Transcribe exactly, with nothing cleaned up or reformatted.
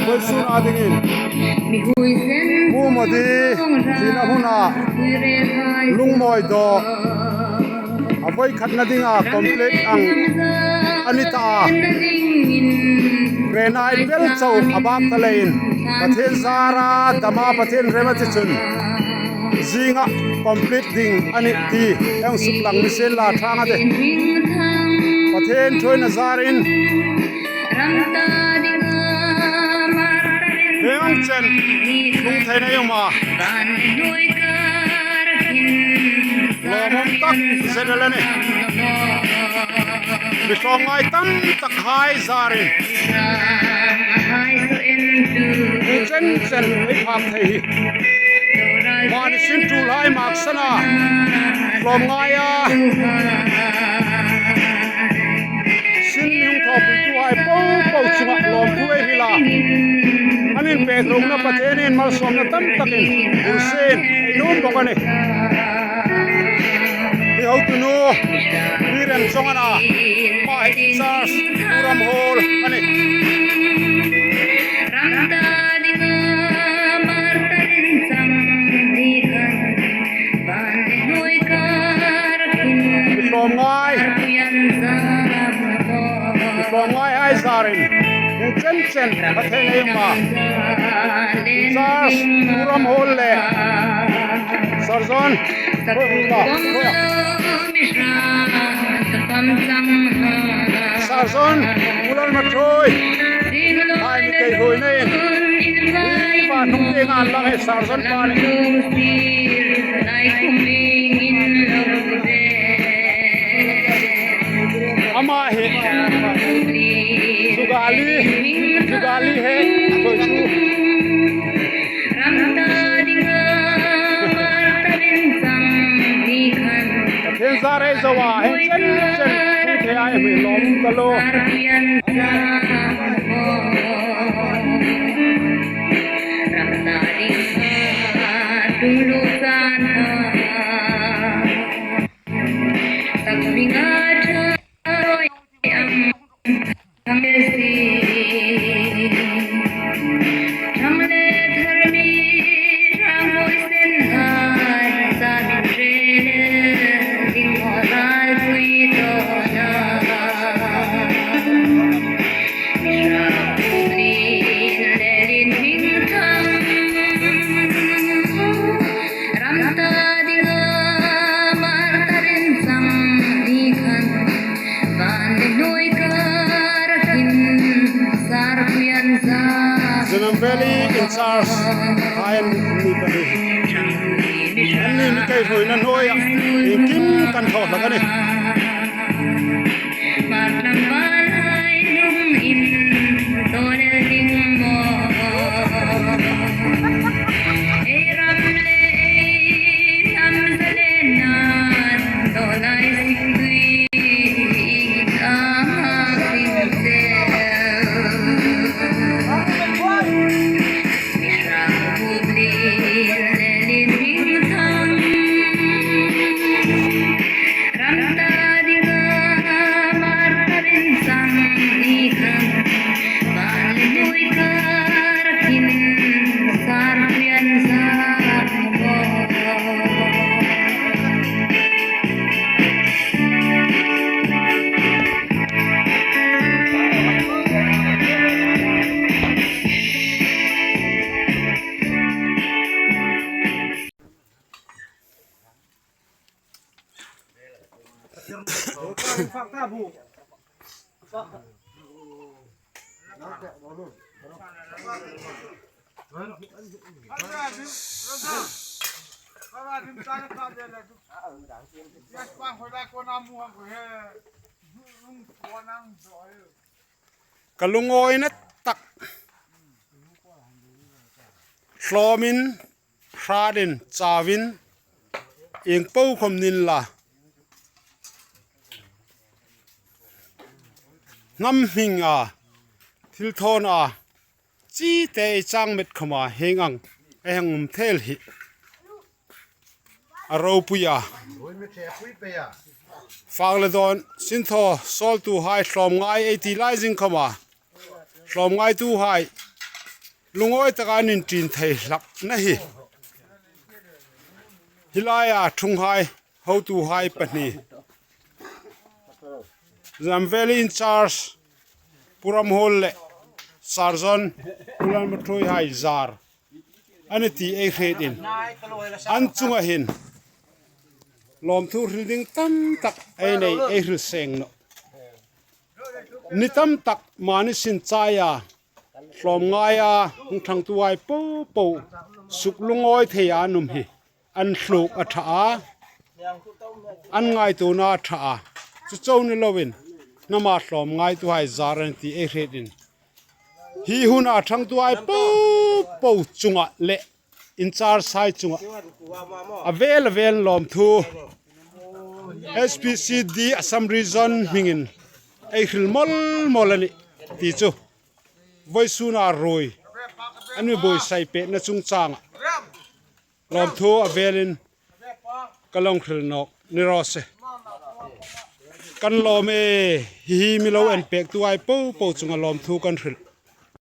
Vawisuna dingin Mumadi tina huna Lungmawi dawr a voi khatna dinga complete ang a ni ta a. Granite bel chau a bak ta leiin Pathien zara dama Pathien rema ti chun zinga complete ding a nih ti hang suklang mi sien la ṭhang a tih. Pathien ṭhuoina zarin hieng chen tlung theina ei um a. Lawmum tak zet el a nih. Mi tlawmngai tam tak hai zarin chen chen ei phak thei hi. Mani sin tul hai mak sana tlawmngai a. Sin hung thawpuituhai po po chunga lawmthu ei hril a. An inpek rokna Pathienin malsawmna tam takin bul sien ei nuom bawk a nih. Hi hotunu Biren Chawng a na, ama hi in charge Pu Ramhawl a nih. Mi tlawmngai, mi tlawmngai hai zarin chen chen a thei nei ma. Charge Pu Ramhawl le Sarzon. Sarzon Pu Lalmaṭhuoi. Hai mi kei hruoina in. Hi pa hnung tieng an lang hi Sarzon pa ni. Ama hi Jugali, Jugali he, a ṭhuoitu. Pathien zar ei zo a, hieng chen chen hung thei a, ei hming lawm ta lo. Ram ta dinga martar inchang ni khan, van le hnuoi kar khin sar puiin za. Zanam Valley in charge hai an ni pahni. Anni mi kei hruoina hnuoia inkim kan thaw hlak a nih. Hmar lam vanhai lungin dawn el ding maw? Ei ram le ei hnam zalenna dawlai sik tui a hmang sing che. Mihring bup lien le lien hming thang. Ram ta dinga martar inchang ni khan, van le hnuoi kar khin sar puiin za. Ka lungawina tak. Hlawmin, hratin, chauvin, ieng po khom ni inla. Hnam hminga, thilthawna, chite ei chang met khoma hieng ang ei hang um thei hi. a ropui a. Fak le dawn sinthaw sawltuhai hlawm ngai ei ti lai zing khawma, hlawm ngaituhai lungawi taka an inṭin thei hlakna hi, hi laia ṭhunghai hotuhai pahni, Zam Valley in charge Pu Ramhul le Sergeant Pu Lalmuṭhuoihai zar a ni ti ei hriet in, an chunga hin lawmthu hril ding tam tak ei nei, ei hril seng nawh. Ni tam tak mani sin chaia hlawm ngaia hung ṭhangtuhai po po suk lungawi theia an um hi an hluk a ṭha a, an ngaituona a ṭha a. Chu chau ni loin hnama hlawm ngaituhai zar a ni ti ei hriet in, hi huna ṭhangtuhai po po chunga le in charge hai chunga a vel a vel lawmthu S P C D Assam Region hmingin ei hril mawl mawl a nih ti chu vawisuna ruoi an mi buotsai pekna chungchanga lawmthu a velin ka lo hril nawk ni raw se. Kan lawm e, hi hi mi lo en pektuhai po po chunga lawmthu kan hril.